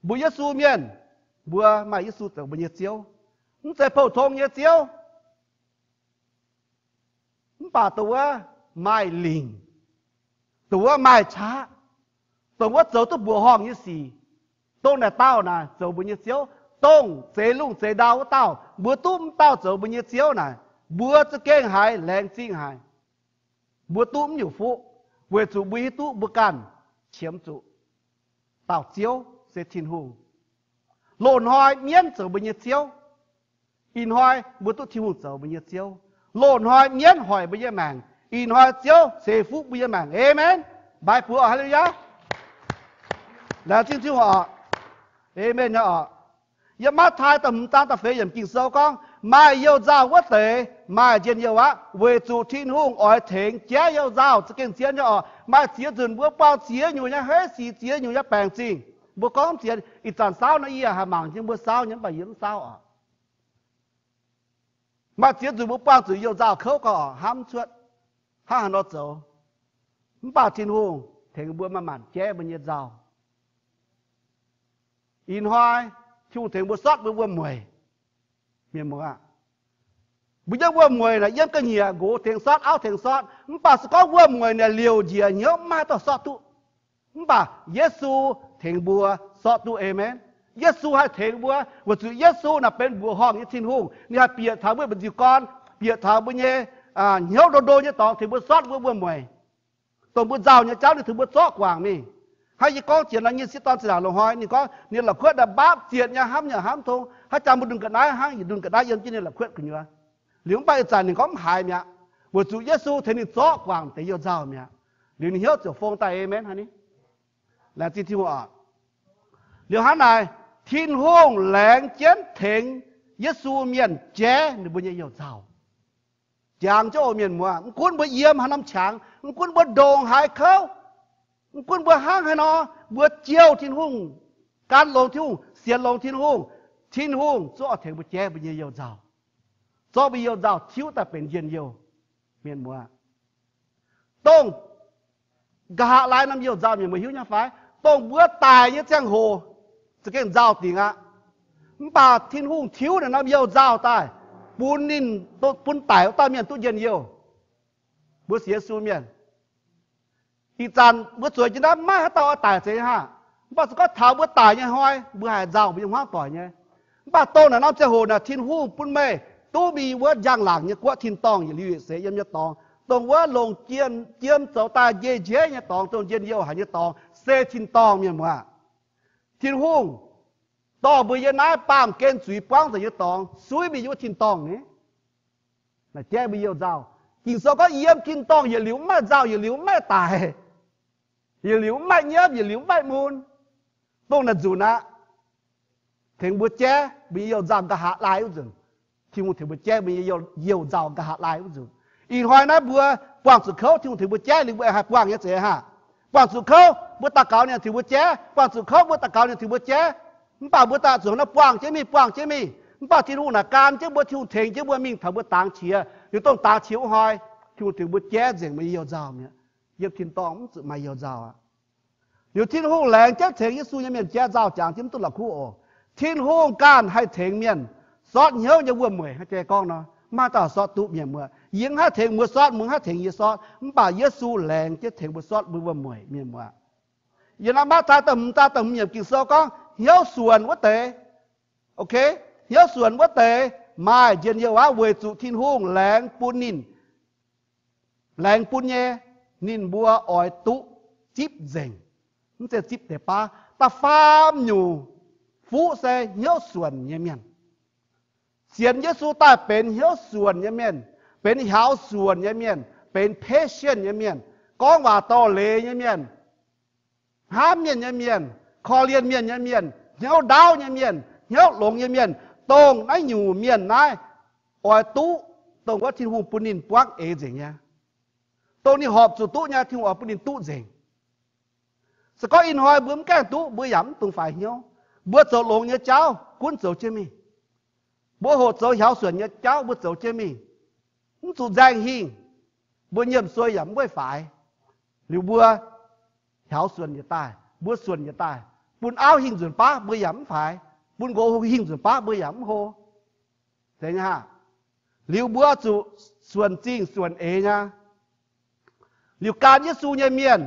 Mbuo Yesu mienh, mbuo maaih Yesu zoux mbuo nyei Ziouv. Mv zeiz pou-tong nyei ziouv, mv baac dongh wuov maaih lingc, dongh wuov maaih qaqv, dongh wuov zoux duqv mbuoqc horngh nyei sic, dongh naaic dauh naaic zoux mbuo nyei Ziouv, dongh zeix lungh zeix ndau wuov dauh, mbuo duqv mv dauh zoux mbuo nyei Ziouv naaic, mbuo za'gengh haiz laengz zingh haic. Mbuo duqv mv nyungc fuqv weic zuqc mbuo hiuv duqv mbuo ganh qiemx zuqc dauh Ziouv se Tin-Hungh. Loz-hnoi mienv zoux mbuo nyei ziouv, ih hnoi mbuo duqv Tin-Hungh zoux mbuo nyei Ziouv. Loz-hnoi mienv hoic mbuo nyei maengc, ih hnoi Ziouv ceix fuqv mbuo nyei maengc. Aamen. Mbaix buoz, haa^le^lu^yaa. Laengz zingh Tin-Hungh oc. Aamen nyei oc. Yiem Matv^tai da'hmz zaang da'feix yiemc Ging-Sou gorngv, maaih youh nzauh wuov deix maaih njien-youh aqv, weic zuqc Tin-Hungh oix tengx jaiv youh nzauh. Za'gengh zien nyei oc. Maaih ziex nzunc mbuo buangh ziex nyungc nyei heiv sic, ziex nyungc nyei baengc zingh. Mbuo gorngv ziex, ih zanc saauv nor yie haih mangc jienv mbuo saauv nyei, mv baac yie mv saauv oc. Maaih ziex nzunc mbuo buangh zuqc youh nzauh kouv gau oc, hnamv cuotv hnangv haaix nor zoux. Mv baac Tin-Hungh tengx mbuo manc-manc jaiv mbuo nyei nzauh. Ih hnoi Tin-Hungh tengx mbuo sortv mbuo wuom-mueic. Mienh muoz aah, mbuo nyei wuom-mueic naaic yiem ga'nyiec nqox tengx sortv, auv tengx sortv. Mv baac se gorngv wuom-mueic naaic liouc njiec hnyouv, mv maaih dauh sortv duqv. Mv baac Yesu tengx mbuo sortv duqv. Aamen. Yesu haih tengx mbuo weic zuqc Yesu naaic benx mbuoqc horngh nyei Tin-Hungh. Ninh haih bieqc taux mbuo nyei njiec gorn, bieqc taux mbuo nyei hnyouv ndo ndo nyei dorngx, tengx mbuo sortv mbuo wuom-mueic. Dongh mbuo nzauh nyei jauv ninh tengx mbuo zorqv guangc mingh. Hnangv yie gorngv jiex nor, nyei sieqv dorn zinh ndaangc loz-hnoi ninh gorngv ninh la'kuotv naaic mbaapv zietc nyei, hnamv nyei hnamv tong, haaix jangx mbuo ndunh ga'naaiv hnangv, yie ndunh ga'naaiv yiem jienv ninh la'kuotv gu'nyuoz. Liuz mv baac ih zanc ninh gorngv mv haiz mi'aqv, weic zuqc Yesu tengx ninh zorqv guangc deix youh nzauh mi'aqv. Liuz ninh hnyouv ziouc fong daaih. Aamen. Hnangv naaiv, laengz zingh Tin-Hungh oc. Liuz hnangv naaic, Tin-Hungh laengz jienv tengx Yesu mienh jaiv ninh mbuo nyei youh nzauh. Jangx jienv oc mienh muoz, mv gunv mbuo yiem haaix norm qangx, mv gunv mbuo ndongc haaix kouv, mv gunv mbuo hnangv haaix nor, mbuo jouh Tin-Hungh, gan longx Tin-Hungh, sienx longx Tin-Hungh, Tin-Hungh zungv oix tengx mbuo jaiv mbuo nyei youh nzauh, zorqv mbuo youh nzauh tiuv daaih benx njien-youh. Mienh muoz, dongh nqa'haav laai norm youh nzauh, mienh muoz hiuv nyei fai? Dongh mbuo daic nyei ziangh hoc za'gengh nzauh dingc aqv. Mv baac Tin-Hungh tiuv naaic norm youh nzauh daaih bun ninh, bun daic wuov dauh mienh duqv njien-youh. Mbuo sienx Yesu mienh, ih zanc mbuo zueiz jienv naaiv maiv haaix dauh oix daic zeiz nyei haah. Mv baac se gorngv taux mbuo daic nyei hnoi, mbuo haih nzauh mbuo nyei hmuangv doic nyei. Mv baac dongh naaic norm ziangh hoc naaic Tin-Hungh bun meih duqv mingh wuov njang-laangc nyei guoqv tin-dorngh yietc liuz yietc seix yiem nyei dorngx, dongh wuov longc jiem zoux daaih njei-njeiv nyei dorngx, dongh njien-youh haic nyei dorngx se tin-dorngh, mienh muoz. Tin-Hungh dorh mbuo yiem naaiv baamh gen zuiz buangv nzengc nyei dorngx suiv mingh yiem wuov tin-dorngh ni. Naaic jaiv mbuo youh nzauh. Ging-Sou gorngv yiem tin-dorngh yietc liuz mv maaih nzauh, yietc liuz mv maaih daic, yietc liuz mv maaih nyiemv, yietc liuz mv maaih mun. Dongh naaic nzunc aqv, tengx mbuo jaiv mbuo nyei youh nzauh nqa'haav laai wuov nzunc. Tin-Hungh tengx mbuo jaiv mbuo nyei youh nzauh nqa'haav laai wuov nzunc. Ih hnoi naaiv mbuo buangh zuqc kouv, Tin-Hungh tengx mbuo jaiv, liuz mbuo aengx haih buangh nyei zeiz haah? Buangh zuqc kouv mbuo daux gaux ninh tengx mbuo jaiv, buangh zuqc kouv mbuo daux gaux ninh tengx mbuo jaiv. Mv baac mbuo daaih zuqc nor buangh jienv mingh, buangh jienv mingh. Mv baac Tin-Hungh naaic gan jienv mbuo, Tin-Hungh tengx jienv mbuo mingh taux mbuo dangx qiex, liuz dongh dangx qiex wuov hnoi, Tin-Hungh tengx mbuo jaiv nzengc mbuo nyei youh nzauh mi'aqv. Yiem tin-dorngh mv zuqc maaih youh nzauh aqv. Liuz Tin-Hungh laengz jienv tengx Yesu nyei mienh jaiv nzauh, jangx jienv mv duqv la'kuqv oc. Tin-Hungh ganh haih tengx mienh sortv hnyouv nyei wuom-mueic. Hnangv jai gorngv nor, maiv dauh sortv duqv, mienh muoz. Yie mv haih tengx mbuo sortv, mbuo mv haih tengx yie sortv, mv baac Yesu laengz jienv tengx mbuo sortv mbuo wuom-mueic, mienh muoz. Yiem naaiv Matv^taai da'hmz zaang da'hmz yiemc Ging-Sou gorngv, hnyouv suonc wuov deix, ok, hnyouv suonc wuov deix maaih njien-youh aqv, weic zuqc Tin-Hungh laengz bun ninh, laengz bun nyei, ninh mbuo oix duqv zipv nzengc. Mv zeiz zipv deix baav. Da'faam nyungc fuqv se hnyouv suonc nyei mienh. Sienx Yesu daaih benx hnyouv suonc nyei mienh, benx hiaaux suonc nyei mienh, benx patient nyei mienh, gorngv waac dorh leiz nyei mienh, hnamv mienh nyei mienh, korv-lienh mienh nyei mienh, hnyouv ndaauv nyei mienh, hnyouv longx nyei mienh, dongh naaiv nyungc mienh naaiv oix duqv dongh wuov Tin-Hungh bun ninh buangv eix nzengc nyei. Dongh ninh horpc zuqc duqv nyei, Tin-Hungh oix bun ninh duqv nzengc. Se gorngv ih hnoi mbuo mv gaengh duqv, mbuo yaac mv dungx faix hnyouv. Mbuo zoux longx nyei jauv gunv zoux jienv mingh. Mbuo hoqc zoux hiaaux suonc nyei jauv mbuo zoux jienv mingh. Mv zuqc nzaeng hingh, mbuo nyiemc suei yaac mv weic faix. Liuz mbuo hiaaux suonc yietc daaih, mbuo suonc yietc daaih, Bun auv hingh nzunc baav mbuo yaac mv faix. Bun nqox hingh nzunc baav mbuo yaac mv hlo. Liuz mbuo zuqc suonc zingh suonc eix nyei. Liuz gan Yesu nyei mienh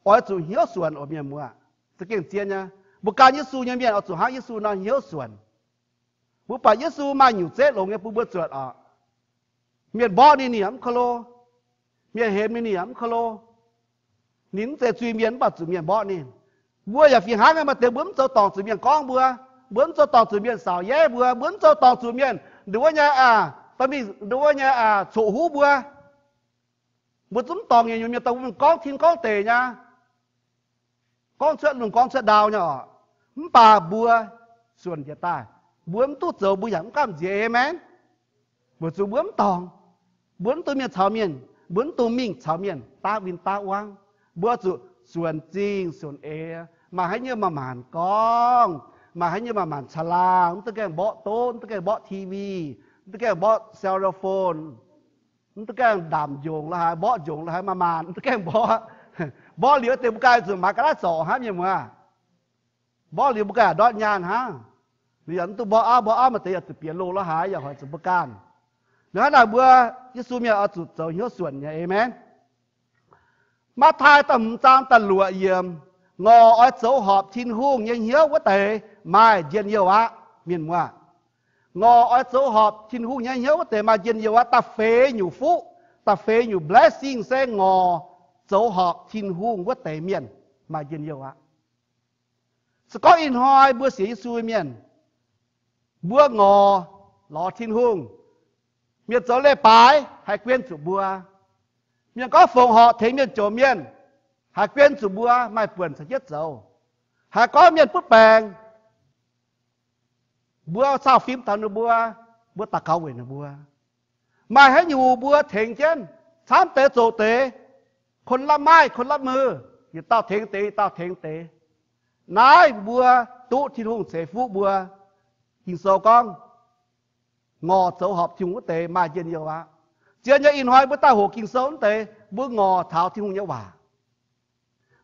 oix zuqc hnyouv suonc oc mienh muoz. Za'gengh zien nyei. Mbuo gan Yesu nyei mienh oix zuqc hnangv Yesu nor hnyouv suonc. Mbuo buatc Yesu maaih nyungc zeiv longx nyei bun mbuo zuotc oc. Mienh mborqv ninh, ninh yaac mv ko lo. Mienh hemx ninh, ninh yaac mv ko lo. Ninh mv zeiz zuiz-mienh mv baac zuqc mienh mborqv ninh. Mbuo yaac fih hnangv nyei, maaih deix mbuo mv zoux dorngc zuqc mienh gorngv mbuo. Mbuo mv zoux dorngc zuqc mienh saaux yeiv mbuo. Mbuo mv zoux dorngc zuqc mienh nduov nyei aqv, dorh mingh nduov nyei aqv, coqv huv mbuo. Mbuo zungv mv dorngc nyei nyungc mienh dongh mbuo mingh gorngv tin gorngv deic nyei, gorngv cuotv lungh gorngv cuotv ndau nyei oc. Mv baac mbuo suonc njiec daaih, mbuo mv duqv zoux mbuo yaac mv gamh nziex, aamen. Weic zuqc mbuo mv dorngc, mbuo mv dungx mingh caux mienh, mbuo mv dungx mingh caux mienh daav win daav wangv. Mbuo zuqc suonc zingh suonc eix, maaih haaix nyungc maaih maanc gorngv, maaih haaix nyungc maaih maanc caangh laangh, mv duqv gaengh mborqv doqv, mv duqv gaengh mborqv TV, mv duqv gaengh mborqv cell phone, mv duqv gaengh ndamc njongc la'haaix, mborqv njongc la'haaix, maaih maanc mv duqv gaengh mborqv. Mborqv liuz deix mbuo ganh zuqc maaiz ga'naaiv zorc hnangv, mienh muoz. Mborqv liuz mbuo ganh ndortv nyaanh hnangv. Liuz yaac mv duqv mborqv auv, mborqv auv maaih deix yaac zuqc bieqc loh la'haaix yaac hoic zuqc mbuo ganh. Liuz hnangv naaic mbuo, Yesu mienh oix zuqc zoux hnyouv suonc nyei, aamen. Matv^taai da'hmz zaang da'luoqc yiemc, ngorc oix zoux horpc Tin-Hungh nyei hnyouv wuov deix maaih njien-youh aqv, mienh muoz. Ngorc oix zoux horpc Tin-Hungh nyei hnyouv wuov deix maaih njien-youh aqv. Da'feix nyungc fuqv, da'feix nyungc blessing se ngorc zoux horpc Tin-Hungh wuov deix mienh maaih njien-youh aqv. Se gorngv ih hnoi mbuo sienx Yesu mienh, mbuo ngorc lorz Tin-Hungh, mienh zoux leiz-baaix haih guen zuqc mbuo. Mienh gorngv fongc horc tengx mienh jomc mienh, haih guen zuqc mbuo maaih buonc caux jienv zoux. Haiz gorngv mienh butv baengc, mbuo cau fim taux ninh mbuo, mbuo daux gaux weic ninh mbuo. Maaih haaix nyungc mbuo tengx jienv, camv deix zoqc deix, คนละไม้คนละมือ, yietc dauh tengx deix, yietc dauh tengx deix. Naaiv mbuo duqv Tin-Hungh ceix fuqv mbuo. Ging-Sou gorngv, ngorc zoux horpc Tin-Hungh wuov deix maaih njien-youh aqv. Zien nyei, ih hnoi mbuo daaih hoqc Ging-Sou wuov deix, mbuo ngorc taux Tin-Hungh nyei waac.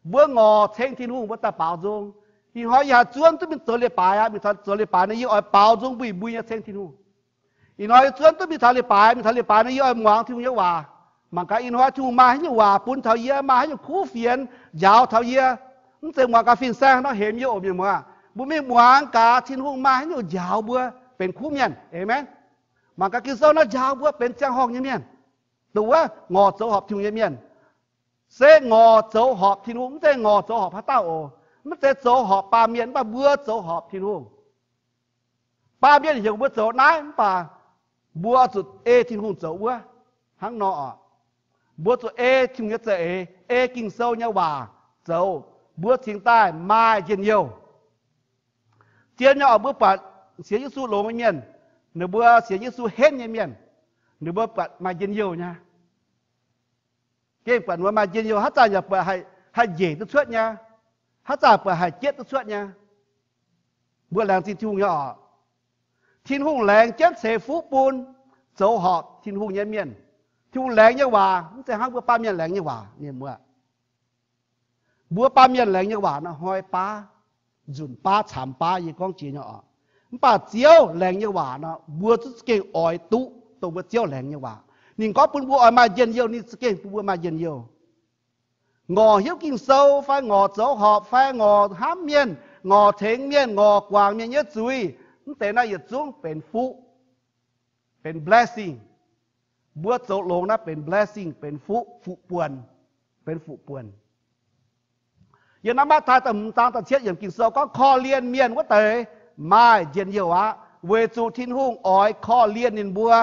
Mbuo ngorc ceng Tin-Hungh, mbuo daaih baaux nzung. Ih hnoi yie haih zuonv duqv mingh zoux leiz-baaix aqv. Mingh taux zoux leiz-baaix nor, yie oix baaux nzung mbuo, mbuo nyei ceng Tin-Hungh. Ih hnoi yie zuonv duqv mingh taux leiz-baaix, mingh taux leiz-baaix nor, yie oix muangx Tin-Hungh nyei waac. Mangc gaax ih hnoi Tin-Hungh maaih haaix nyungc waac bun taux yie, maaih haaix nyungc kuv fienx njaaux taux yie. Mv zeiz muangx gaax fin-saeng nor hemx yie oc, mienh muoz. Mbuo mingh muangx gaax Tin-Hungh maaih haaix nyungc njaaux mbuo benx kuv mienh. Aamen. Mangc gaax Ging-Sou nor njaaux mbuo benx ziangh horngh nyei mienh. Dongh wuov ngorc zoux horpc Tin-Hungh nyei mienh, se ngorc zoux horpc Tin-Hungh, mv zeiz ngorc zoux horpc haaix dauh oc. Mv zeiz zoux horpc baamh mienh, mv baac mbuo zoux horpc Tin-Hungh. Baamh mienh heuc mbuo zoux naaiv, mv baac mbuo zuqc ei Tin-Hungh zoux wuov. Hnangv nor oc, mbuo zuqc ei Tin-Hungh nyei za'eix, ei Ging-Sou nyei waac zoux, mbuo cingx daaih maaih njien-youh. Zien nyei oc, mbuo buatc sienx Yesu longx nyei mienh, ninh mbuo sienx Yesu henv nyei mienh, ninh mbuo buatc maaih njien-youh nyei. Gengh buatc ninh mbuo maaih njien-youh, haaix zanc yaac buatc haih njiec duqv cuotv nyei, haaix zanc buatc haih jietv duqv cuotv nyei. Mbuo laengz zingh Tin-Hungh nyei oc. Tin-Hungh laengz jienv ceix fuqv bun zoux horpc Tin-Hungh nyei mienh. Tin-Hungh laengz nyei waac mv zeiz hnangv mbuo baamh mienh laengz nyei waac, mienh muoz. Mbuo baamh mienh laengz nyei waac nor hnoi baav, nzunc baav, camx baav, yie gorngv jiex nyei oc. Mv baac Ziouv laengz nyei waac nor, mbuo zungv za'gengh oix duqv dongh mbuo Ziouv laengz nyei waac. Ninh gorngv bun mbuo oix maaih njien-youh, ninh za'gengh bun mbuo maaih njien-youh. Ngorc hnyouv Ging-Sou fai ngorc zoux horpc fai ngorc hnamv mienh, ngorc tengx mienh, ngorc guangc mienh nyei zuiz, mv deix naaiv yietc zungv benx fuqv, benx blessing. Mbuo zoux longx naaiv benx blessing, benx fuqv, fuqv-buonc, benx fuqv-buonc. Yiem naaiv Matv^taai da'hmz zaang da'cietv yiemc Ging-Sou gorngv, korv-lienh mienh wuov deix maaih njien-youh aqv, weic zuqc Tin-Hungh oix korv-lienh ninh mbuo.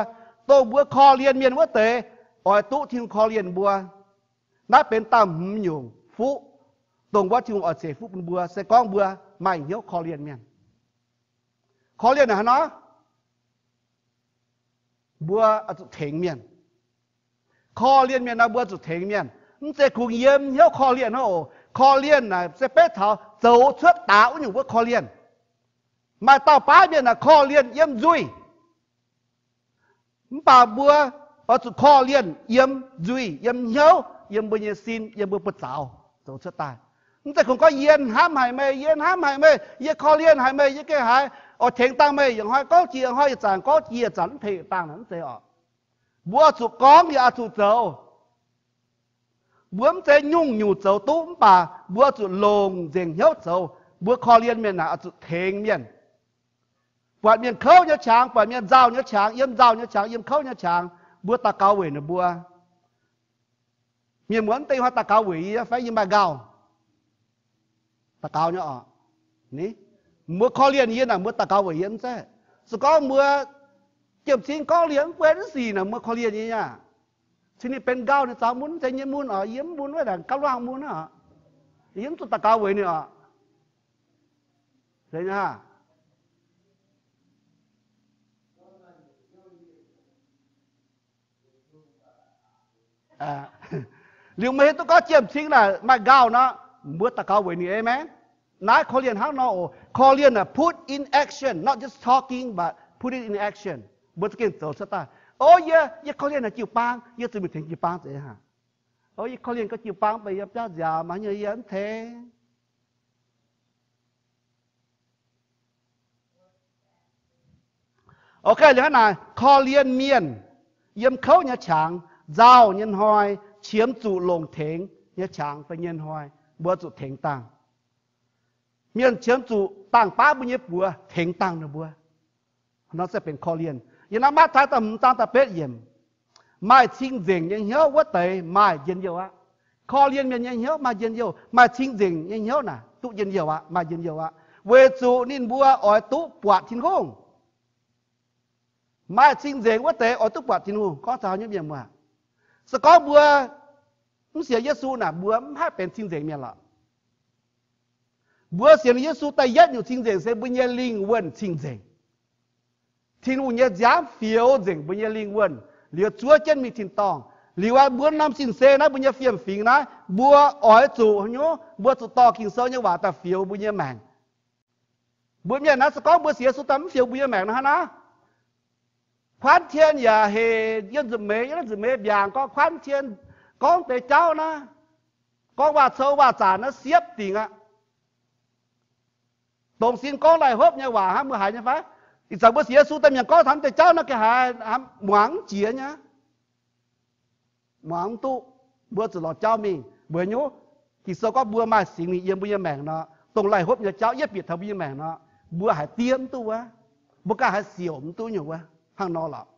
Dongh mbuo korv-lienh mienh wuov deix oix duqv Tin-Hungh korv-lienh mbuo. Naaiv benx da'hmz nyungc fuqv, dongh wuov Tin-Hungh oix ceix fuqv bun mbuo, se gorngv mbuo maaih hnyouv korv-lienh mienh. Korv-lienh haaix nor? Mbuo zuqc tengx mienh. Korv-lienh mienh nor mbuo zuqc tengx mienh. Mv zeiz kungx yiem hnyouv korv-lienh hnangv oc. Korv-lienh naaic se beiv taux zoux cuotv daaih wuov nyungc mbuo korv-lienh. Maaih dauh baav mienh naaic korv-lienh yiem nzuih. Mv baac mbuo oix zuqc korv-lienh yiem nzuih, yiem hnyouv, yiem mbuo nyei sin, yiem mbuo buoz-zaux zoux cuotv daaih. Mv zeiz kungx gorngv, Yie hnamv haic meih, yie hnamv haic meih, yie korv-lienh haic meih, yie gengh haiz oix tengx dangh meih, yietc hnoi gorngv jiex, yietc hnoi yietc zanc gorv jiex, yietc zanc mv tengx dangh, mv zeiz orqc. Mbuo zuqc gorngv yaac oix zuqc zoux. Mbuo mv zeiz nyungc-nyungc zoux duqv, mv baac mbuo zuqc longc nzengc hnyouv zoux. Mbuo korv-lienh mienh naaic oix zuqc tengx mienh. Buatc mienh kouv nyei qangx, buatc mienh nzauh nyei qangx, yiem nzauh nyei qangx, yiem kouv nyei qangx, mbuo daux gaux weic ninh mbuo. Mienh muoz, mv deix hnoi daux gaux weic yie fai yie maaih nqauh? Daux gaux nyei orqc. Mbuo korv-lienh yie naaic, mbuo daux gaux weic yie mv zeiz? Se gorngv mbuo jiem-cing gorngv liemh mv buatc naaiv sic naaic, mbuo korv-lienh yie aqv. Cingx ninh benx nqauh, ninh zaux mun, mv zeiz nyei mun orqc, yie mv mun wuov ndaangc gapv luangh mun aqv. Yie mv zuqc daux gaux weic ninh orqc. Liuz meih hiuv duqv gorngv jiem-cing naaic maaih nqauh nor, mbuo daux gaux weic ninh, aamen. Naaiv korv-lienh hnangv nor oc. Korv-lienh naaic put in action, not just talking, but put it in action. Mbuo za'gengh zoux cuotv daaih. O yie, yie korv-lienh naaic jiu-baang, yie zuqc mingh tengx jiu-baang zeiz hnangv. O yie korv-lienh gau jiu-baang, mv baac yie biauv nziaaux, mangc haaix nyungc yie mv tengx. Ok, liuz hnangv naaic, korv-lienh mienh yiem kouv nyei qangx, nzauh nyei hnoi, qiemx zuqc longc tengx nyei qangx fai nyei hnoi, mbuo zuqc tengx dangh. Mienh qiemx zuqc dangh baav mbuo nyei buoz tengx dangh ninh mbuo. Nor se benx korv-lienh. Yiem naaiv Matv^taai da'hmz zaang da'betv yiemc, maaih cing-nzengc nyei hnyouv wuov deix maaih njien-youh aqv. Korv-lienh mienh nyei hnyouv maaih njien-youh. Maaih cing-nzengc nyei hnyouv naaic duqv njien-youh aqv, maaih njien-youh aqv, weic zuqc ninh mbuo oix duqv buatc Tin-Hungh. Maaih cing-nzengc wuov deix oix duqv buatc Tin-Hungh. Gorngv taux nyei mienh muoz, se gorngv mbuo mv sienx Yesu naaic, mbuo mv haih benx cing-nzengc mienh lorqc. Mbuo sienx Yesu da'yietv nyungc cing-nzengc se mbuo nyei lingh wuonh cing-nzengc. Tin-Hungh nyei nziaamv fioux nzengc mbuo nyei lingh wuonh, liuz zuov jienv mingh tin-dorngh. Liuz aqv, mbuo norm sin-seix naaiv, mbuo nyei fiem-fingx naaiv, mbuo oix zuqc haaix nyungc? Mbuo zuqc dorh Ging-Sou nyei waac daaih fioux mbuo nyei maengc. Mbuo mienh naaiv se gorngv mbuo sienx Yesu daaih mv fioux mbuo nyei maengc nor hnangv naaiv, kuanv tien yaac hec yiem nzunc meix, yiem nzunc meix mbiaangc gorngv kuanv tien, gorngv deix jauv naaiv, gorngv waac-cou waac-zanc naaiv siepv dingc aqv. Dongh sin gorngv laih hlopv nyei waac hnangv, mbuo haiz nyei fai? Ih zanc mbuo sienx Yesu daaih, mienh gorngv taux deix jauv naaiv ga'haaix muangx mv jiex nyei. Muangx mv duqv. Mbuo zuqc lorz jauv mingh. Weic nyungc, Ging-Sou gorngv mbuo maaih Singx Lingh yiem mbuo nyei maengc nor, dongh laih hlopv nyei jauv yietv bieqc taux mbuo nyei maengc nor, mbuo haiz diev mv duqv wuov. Mbuo ganh haiz siouc mv duqv nyungc wuov. Hnangv nor lorqc.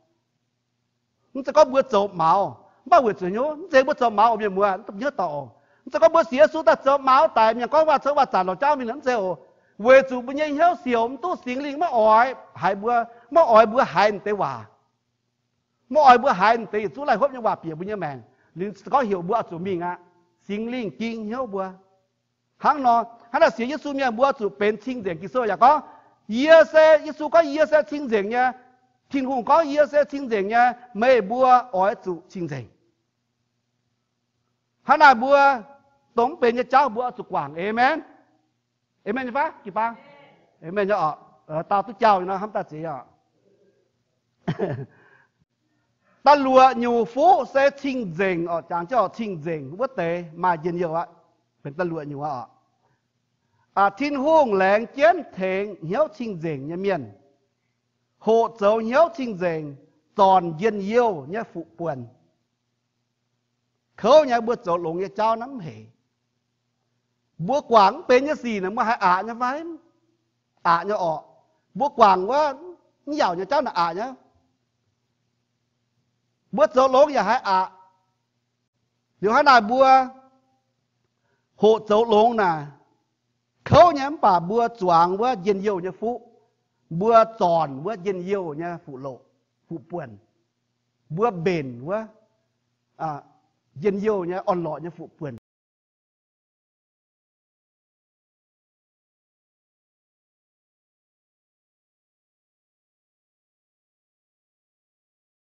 Mv zeiz gorngv mbuo zoux maux, mv baac weic zuqc hnyouv, mv zeiz mbuo zoux maux oc, mienh muoz, mv dungx hnyouv dorngc oc. Mv zeiz gorngv mbuo sienx Yesu daaih zoux maux daic, mienh gorngv waac-cou waac-zanc lorz jauv mingh, mv zeiz oc. Weic zuqc mbuo nyei hnyouv siouc mv duqv, Singx Lingh maiv oix haiz mbuo, maiv oix mbuo haiz m'deix waac, maiv oix mbuo haiz m'deix yietc zungv laih hlopv nyei waac bieqc mbuo nyei maengc. Ninh gorngv heuc mbuo oix zuqc mingh aqv. Singx Lingh ging hnyouv mbuo. Hnangv nor, hnangv naaic sienx Yesu mienh mbuo zuqc benx cing-nzengc. Ging-Sou yaac gorngv, yie se, Yesu gorngv, yie se cing-nzengc nyei. Tin-Hungh gorngv, yie se cing-nzengc nyei. Meih mbuo oix zuqc cing-nzengc. Hnangv naaic mbuo dongh mv benx nyei jauv mbuo oix zuqc guangc. Aamen. Aamen nyei fai? Jiu-baang, aamen nyei oc. Daauh duqv jauh nyei nor hnamv daaih zeiz oc. Da'luoqc nyungc fuqv se cing-nzengc oc. Jangx jienv oc, cing-nzengc wuov deix maaih njien-youh aqv. Benx da'luoqc nyungc aqv oc. Tin-Hungh laengz jienv tengx hnyouv cing-nzengc nyei mienh, hoqc zoux hnyouv cing-nzengc, zornc njien-youh nyei fuqv-buonc. Kouv nyei, mbuo zoux longx nyei jauv naaiv mv heic. Mbuo guangc mv benx nyei sic naaic, mbuo haiz aqc nyei fai? Aqc nyei orqc. Mbuo guangc wuov mv yaauc nyei jauv naaic aqc nyei. Mbuo zoux longx yaac haiz aqc. Liuz hnangv naaic mbuo hoqc zoux longx naaic, kouv nyei, mv baac mbuo zuangx wuov njien-youh nyei fuqv. Mbuo zornc wuov njien-youh nyei fuqv-loqc, fuqv-buonc. Mbuo mbenc wuov njien-youh nyei orn-lorqc nyei fuqv-buonc.